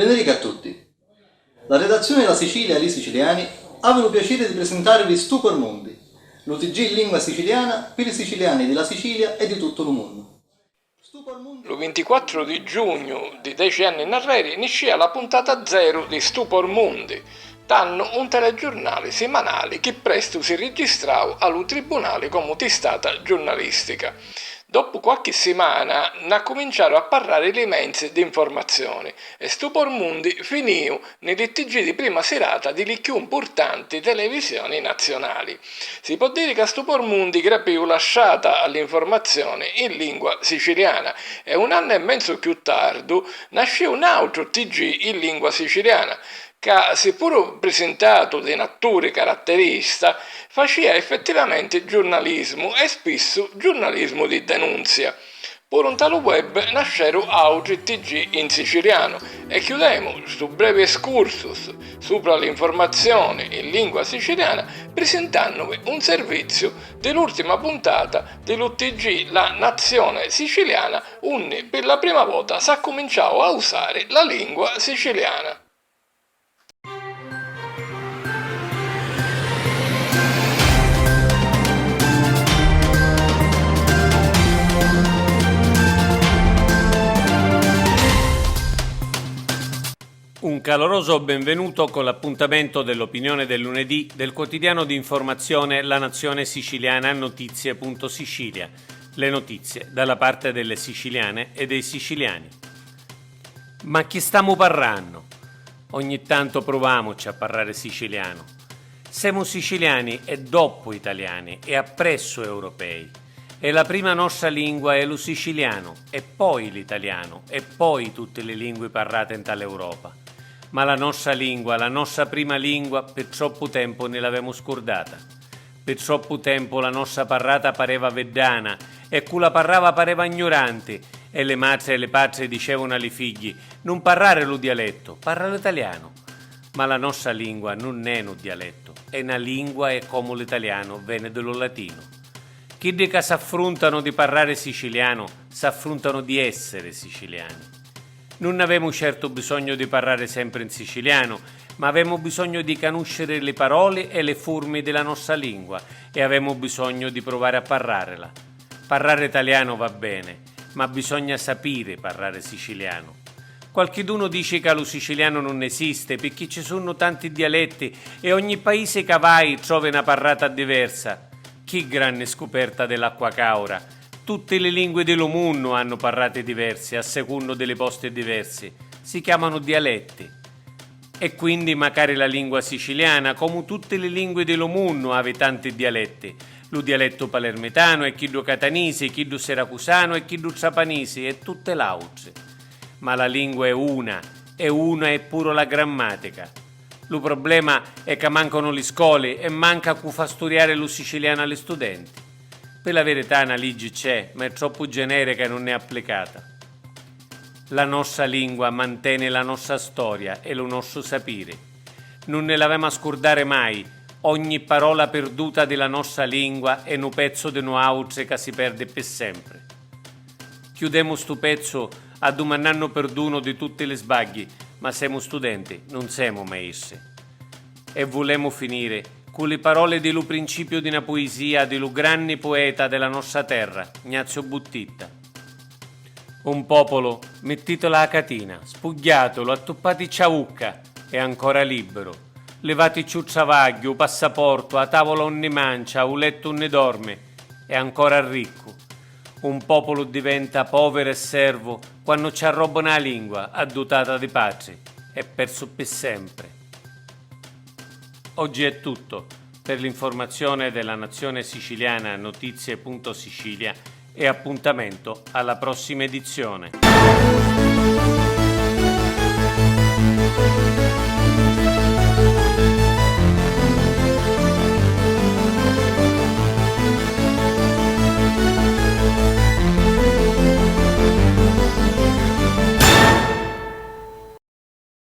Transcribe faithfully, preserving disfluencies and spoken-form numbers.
Benirica a tutti! La redazioni di La Sicilia e li Siciliani havi lu piaciri di prisintarvi Stupor Mundi, lu T G in lingua siciliana pi li siciliani di la Sicilia e di tuttu lu munnu. Stupor Mundi. Lu vintiquattru di giugnu di deci anni nnarreri niscìa la puntata zeru di Stupor Mundi, tannu un telegiurnali simanali chi prestu si rigistrau a lu Tribunali comu tistata giurnalìstica. Doppu qualchi simana nn'accuminciaru a parrari li menzi d'informazzioni e Stupor Mundi finìu nni li T G di prima sirata di li cchiù mpurtanti televisioni nazzionali. Si pò diri ca Stupor Mundi grapìu la strata a l'informazzioni in lingua siciliana e un annu e menzu cchiù tardu nascìu n'àutru T G in lingua siciliana, ca, si puru prisintatu di n'attori caratterista, facìa effettivamenti giurnalismu e spissu giurnalismu di denunzia. Puru nta lu web nasceru àutri T G in sicilianu e chiudemu stu brevi excursus supra l'informazzioni in lingua siciliana prisintànnuvi un servizziu di l'ùrtima puntata di lu T G La Nazione Siciliana, unni pi la prima vota s'accuminciau a usari la lingua siciliana. Un caloroso benvenuto con l'appuntamento dell'opinione del lunedì del quotidiano di informazione La Nazione Siciliana, notizie punto sicilia. Le notizie dalla parte delle siciliane e dei siciliani. Ma chi stamu parrannu? Ogni tanto pruvamuci a parrari sicilianu. Semu siciliani e doppu italiani e appressu europei. E la prima nostra lingua è lu sicilianu, e poi l'italianu, e poi tutti li lingui parrati nta l'Europa. Ma la nostra lingua, la nostra prima lingua, pi troppu tempu ni l'avemu scurdata. Pi troppu tempu la nostra parrata pareva viddana, e cu la parrava pareva gnuranti, e li matri e li patri dicevunu a li figghi: "Nun parrari lu dialettu, parra l'italianu." Ma la nostra lingua nun è nu dialettu, è na lingua e comu l'italianu veni di lu latinu. Chiddi ca s'affruntanu di parrari sicilianu, s'affruntanu di essiri siciliani. Nun avemu certu bisognu di parrari sempri 'n sicilianu, ma avemu bisognu di canusciri li paroli e li furmi di la nostra lingua e avemu bisognu di pruvari a parrarila. Parrari talianu va beni, ma bisogna sapiri parrari sicilianu. Qualchidunu dici ca lu sicilianu nun esisti picchì ci sunnu tanti dialetti e ogni paisi ca vai trovi na parrata diversa. Chi granni scuperta di l'acqua caura! Tutti li lingui di lu munnu hannu parrati diversi a secunnu di li posti diversi, si chiamanu dialetti. E quindi macari la lingua siciliana, comu tutti li lingui di lu munnu, havi tanti dialetti. Lu dialettu palermitanu e chiddu catanisi, chiddu siracusanu e chiddu trapanisi e tutti l'autri. Ma la lingua è una, e una è puru la grammatica. Lu problema è ca mancanu li scoli e manca cu fa sturiari lu sicilianu a li studenti. Pi la virità na liggi c'è, ma è troppu generica e nun è applicata. La nostra lingua manteni la nostra storia e lu nostru sapiri. Nun ni l'avemu a scurdari mai, ogni parola pirduta di la nostra lingua è nu pezzu di nuautri ca si perdi pi sempri. Chiudemu stu pezzu addumannannu pirdunu di tutti li sbagghi, ma semu studenti, nun semu maistri. E vulemu finiri cu li paroli di lu principiu di na puisia di lu granni pueta di la nostra terra, Gnaziu Buttitta. Un populu, mittitulu a catina, spugghiatulu, attuppaticci a vucca, è ancora libbiru. Livaticci u travagghiu, u passaportu, a tavula unni mancia, u lettu unni dormi, è ancora riccu. Un populu diventa poviru e servu quannu ci arròbbanu a lingua addutata di patri e persu pi sempri. Oggi è tutto. Per l'informazione della Nazione Siciliana, notizie punto sicilia, e appuntamento alla prossima edizione.